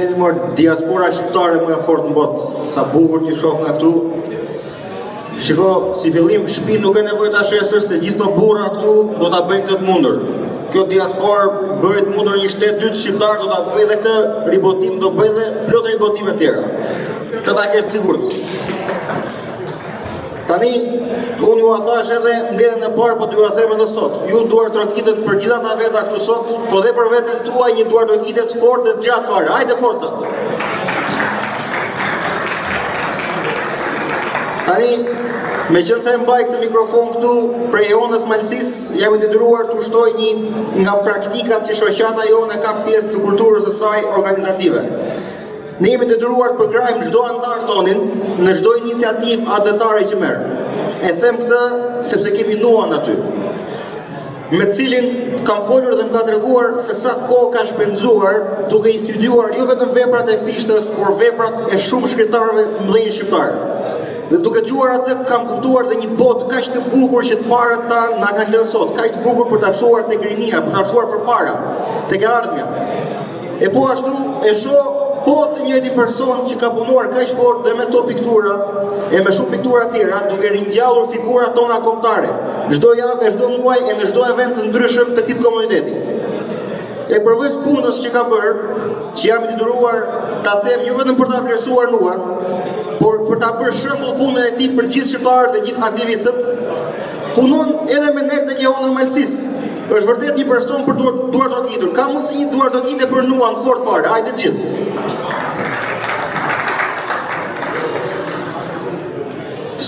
jeni mor diaspora shqiptare më e fortë në botë, sa bukur t'ju shoh nga këtu. Shiko, si fillim shtëpi nuk ke nevojë ta shesësh se gjithë këto burra këtu do ta bëjnë këtë të mundur. Kjo diasporë bëri të mundur një shtet dytë shqiptar do ta bëjë edhe këtë ribotim, do bëjë edhe plot ribotime të tjera. Këtë ta kesh sigurt. Tani, unë jua thashë edhe mbledhjen e parë, po t'jua them edhe sot. Ju duartrokitët për gjithë ata veta këtu sot, po dhe për veten tuaj një duartrokitje të fortë dhe të gjatë fare. Hajde forca! Tani, meqenëse e mbaj këtë mikrofon këtu prej Jehonës Malësisë, jam i detyruar të shtoj një nga praktikat që shoqata jonë e ka pjesë të kulturës së saj organizative. Ne jemi detyruar të përkrahim çdo anëtar tonin në çdo iniciativë atdhetare që merr. E them këtë sepse kemi Nuan aty, me të cilin kam folur dhe më ka treguar se sa kohë ka shpenzuar duke i studiuar jo vetëm veprat e Fishtës, por veprat e shumë shkrimtarëve të mëdhenj shqiptarë. Dhe duke dëgjuar atë kam kuptuar dhe një botë kaq të bukur që të parët tanë na kanë lënë sot, kaq të bukur për ta çuar tek rinia, për ta çuar përpara, tek e ardhmja. E po ashtu e shoh po të njëjtin person që ka punuar kaq fort dhe me këto piktura e me shumë piktura tjera, duke ringjallur figurat tona kombëtare, çdo javë e çdo muaj e në çdo event të ndryshëm të këtij komuniteti. E përveç punës që ka bërë, që jam i detyruar ta them jo vetëm për ta vlerësuar Nuan, por për ta bërë shembull punën e tij për gjithë shqiptarët dhe gjithë aktivistët, punon edhe me ne tek Jehona e Malësisë. Është vërtet një person për t'u duartrokitur. Ka mundësi një duartrokitje për Nuan fort fare. Hajde të gjithë.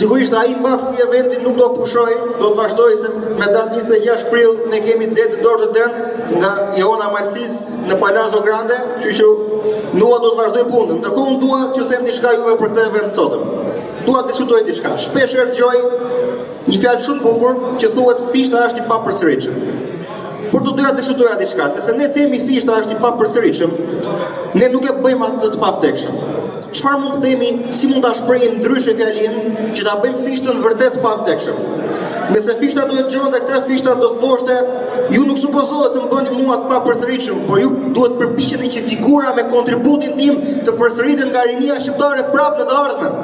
Sigurisht ai mbas këtij eventi nuk do pushojë, do të vazhdojë se me datë 26 prill ne kemi Dead Door to Dance nga Jehona e Malësisë në Palazzo Grande, kështu që Nua do të vazhdojë punën. Ndërkohë unë dua t'ju them diçka juve për këtë event sotëm. Dua të diskutoj diçka. Shpesh herë dëgjoj Një fjalë shumë të bukur që thuhet Fishta është i papërsëritshëm. Por do doja të diskutoja diçka. Nëse ne themi Fishta është i papërsëritshëm, ne nuk e bëjmë atë të pavdekshëm. Çfarë mund të themi, si mund ta shprehim ndryshe fjalinë që ta bëjmë Fishtën vërtet të pavdekshëm? Nëse Fishta do e dëgjonte këtë, Fishta do të thoshte, ju nuk supozohet të më bëni mua të papërsëritshëm, por ju duhet të përpiqeni që figura me kontributin tim të përsëritet nga rinia shqiptare prapë në të ardhmen.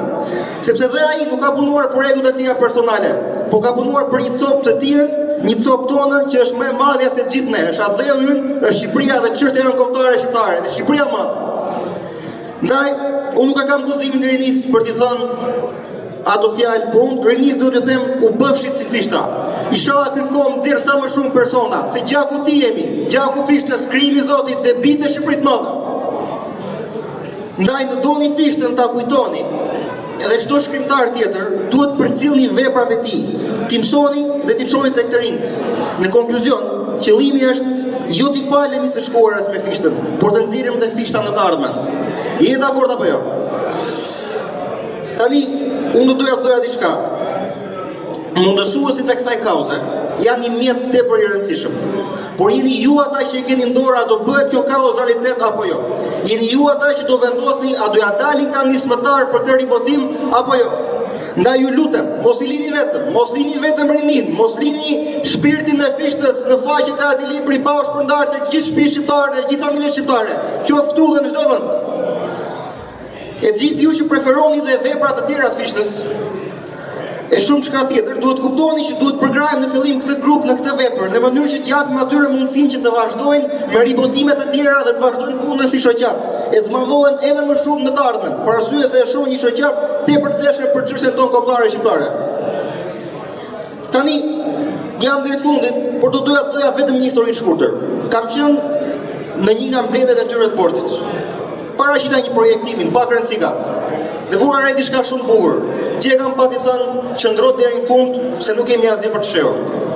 Sepse dhe ai nuk ka punuar për egot e tija personale, po ka punuar për një copë të tijën, një copë tonën që është më e madhja se të gjithë ne, është atdheu ynë, është Shqipëria dhe çështja jonë kombëtare shqiptare, dhe Shqipëria e madhe. Ndaj, unë nuk e kam guximin e rinisë për t'i thënë ato fjalë, por unë rinisë do t'i them u bëfshit si Fishta. Ishalla ky komb nxjerr sa më shumë persona, se gjaku i tij jemi, gjaku i Fishtës, krijimi i Zotit dhe bijtë e Shqipërisë madhe. Ndaj në doni Fishtën ta kujtoni, edhe çdo shkrimtar tjetër, duhet të përcillni veprat e tij, t'i mësoni dhe t'i çoni tek të rinjtë. Në konkluzion, qëllimi është jo t'i falemi së shkuarës me Fishtën, por të nxjerrim dhe Fishta në të ardhmen. Jeni dakord apo jo? Tani, unë do doja të thoja diçka. Mundësuesit e kësaj kauze janë një mjet tepër i rëndësishëm. Por jeni ju ata që e keni në dorë a do bëhet kjo kauzë realitet apo jo. Jeni ju ata që do vendosni a do ja dalin këta nismëtarë për këtë ribotim apo jo. Ndaj ju lutem, mos i lini vetëm, mos lini vetëm rininë, mos lini shpirtin e Fishtës në faqet e atij libri pa u shpërndarë tek gjithë shtëpitë shqiptare dhe gjithë familjet shqiptare, qoftë këtu dhe në çdo vend. E gjithë ju që preferoni dhe vepra të tjera të Fishtës, e shumë çka tjetër, duhet të kuptoni që duhet përkrahim në fillim këtë grup në këtë vepër, në mënyrë që të japim atyre mundësinë që të vazhdojnë me ribotime të tjera dhe të vazhdojnë punën si shoqatë, e të madhohen edhe më shumë në të ardhmen, për arsye se e shoh një shoqatë tepër të vlefshme për çështjen tonë kombëtare shqiptare. Tani, jam drejt fundit, por do doja të thoja vetëm një histori të shkurtër. Kam qenë në një nga mbledhjet e tyre të bordit. Paraqita një projekt timin, pak rëndësi ka. Dhe vura re diçka shumë të bukur. Gjeka më pati thënë, qëndro deri në fund se nuk kemi asgjë për të fshehur,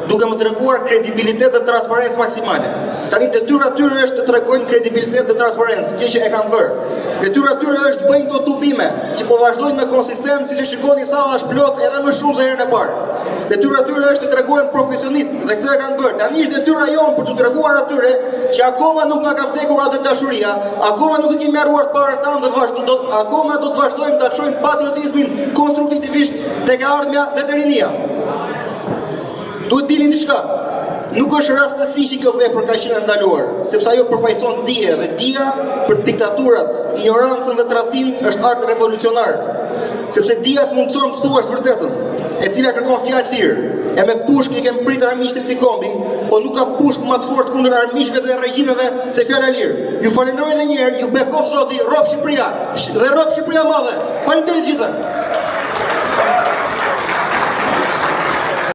duke më treguar kredibilitet dhe transparencë maksimale. Tani detyra e tyre është të tregojnë kredibilitet dhe transparencë, gjë që e kanë bërë. Detyra e tyre është të bëjnë këto tubime, që po vazhdojnë me konsistencë, siç e shikoni salla është plot edhe më shumë se herën e parë. Detyra e tyre është të tregohen profesionistë dhe këtë e kanë bërë. Tani është detyra jonë për t'u treguar atyre që akoma nuk na ka vdekur atdhedashuria, akoma nuk i kemi harruar të parët tanë dhe vazhdo, do, akoma do të vazhdojmë ta çojmë patriotizmin konstruktivisht tek e ardhmja dhe te rinia. Duhet dini diçka. Nuk është rastësi që kjo vepër ka qenë e ndaluar, sepse ajo përfaqëson dije dhe dija për diktaturat, injorancën dhe tradhtinë është akt revolucionar. Sepse dija të mundëson të thuash të vërtetën, e cila kërkon fjalë të lirë. E me pushkë i kemi pritur armiqtë e këtij kombi, po nuk ka pushkë më të fortë kundër armiqve dhe regjimeve se fjala e lirë. Ju falenderoj edhe një herë, ju bekoftë Zoti, rroftë Shqipëria dhe rroftë Shqipëria e madhe. Faleminderit gjithëve.